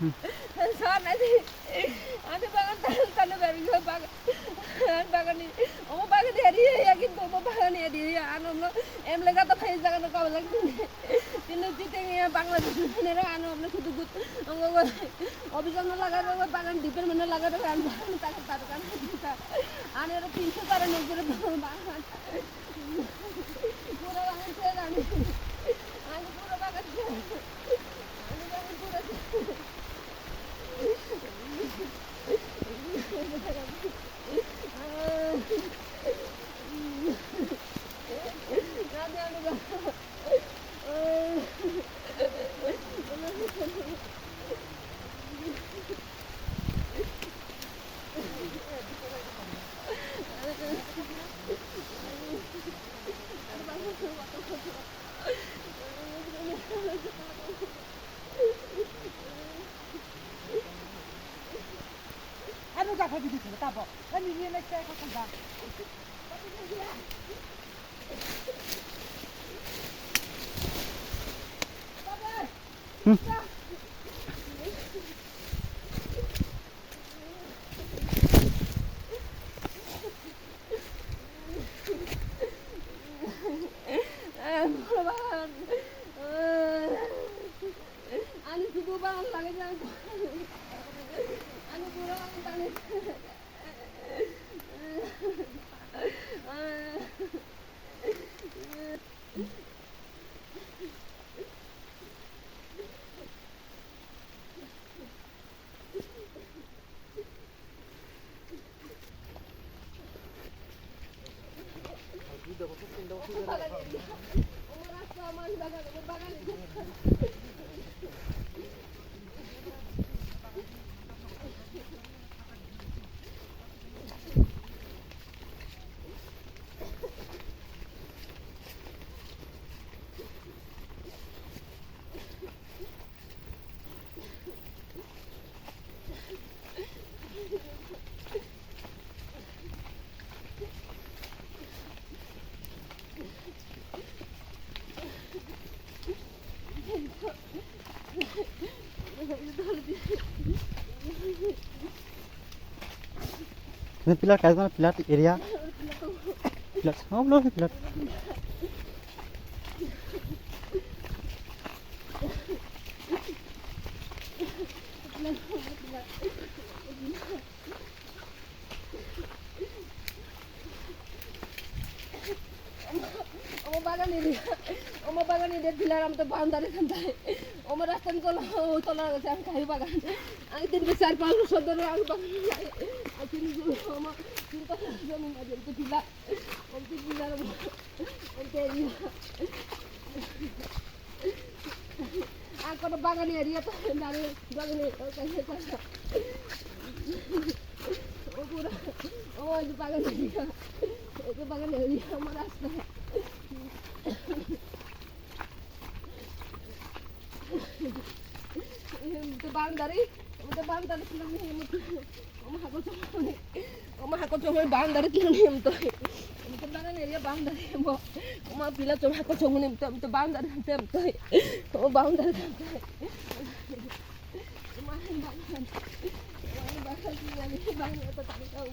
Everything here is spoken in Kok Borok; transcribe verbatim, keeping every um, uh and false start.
Sir, nai di. Ani bagan talo talo berwi bagan. Ani bagan ni, omo bagan ni area ya, kintu omo bagan ni area ya. Ano omo M L A to phai jaga no kawlak. Tino jiteng ya Bangladesh ni ra ano omo kudu kut. Omo omo office no laga ro bagan department no laga ro ano bagan tak tak kan. Ano ro tinso tara no jero bagan. Pura bagan se ani. Ani pura bagan se. Ani bagan pura. Ano gakha bidi thangwi tabok. Ani ni next time kha thangkha. Hmm. Ani sudu bagan lagi jang. Ani pura bagan tangwi. Ini pilar kaisa mana pilar area. Pilar, oh, belum pilar. Omo bagan ni, omo bagan ni de pilar am to boundary khantai. Omo rasta ni tola, tola se ang khai bagan. Ang tin ke char panch bosor dhore ang bagan lai. Ang tin ke omo tin tola jomin aje to pilar. Ang tin pilar omo. Ang tin pilar. Ang kono bagan area to nari bagan area to kaya kaya. O pura, o itu bagan area, itu bagan area, omo rasta. Em, to boundary, to boundary, omo hako chomoni, omo hako chomoni boundary kini em to. Em to bagan area boundary mo, omo pila chom hako chomoni em to, em to boundary em to, omo boundary em to. Omo bagan, omo bagan kini em to tani kau.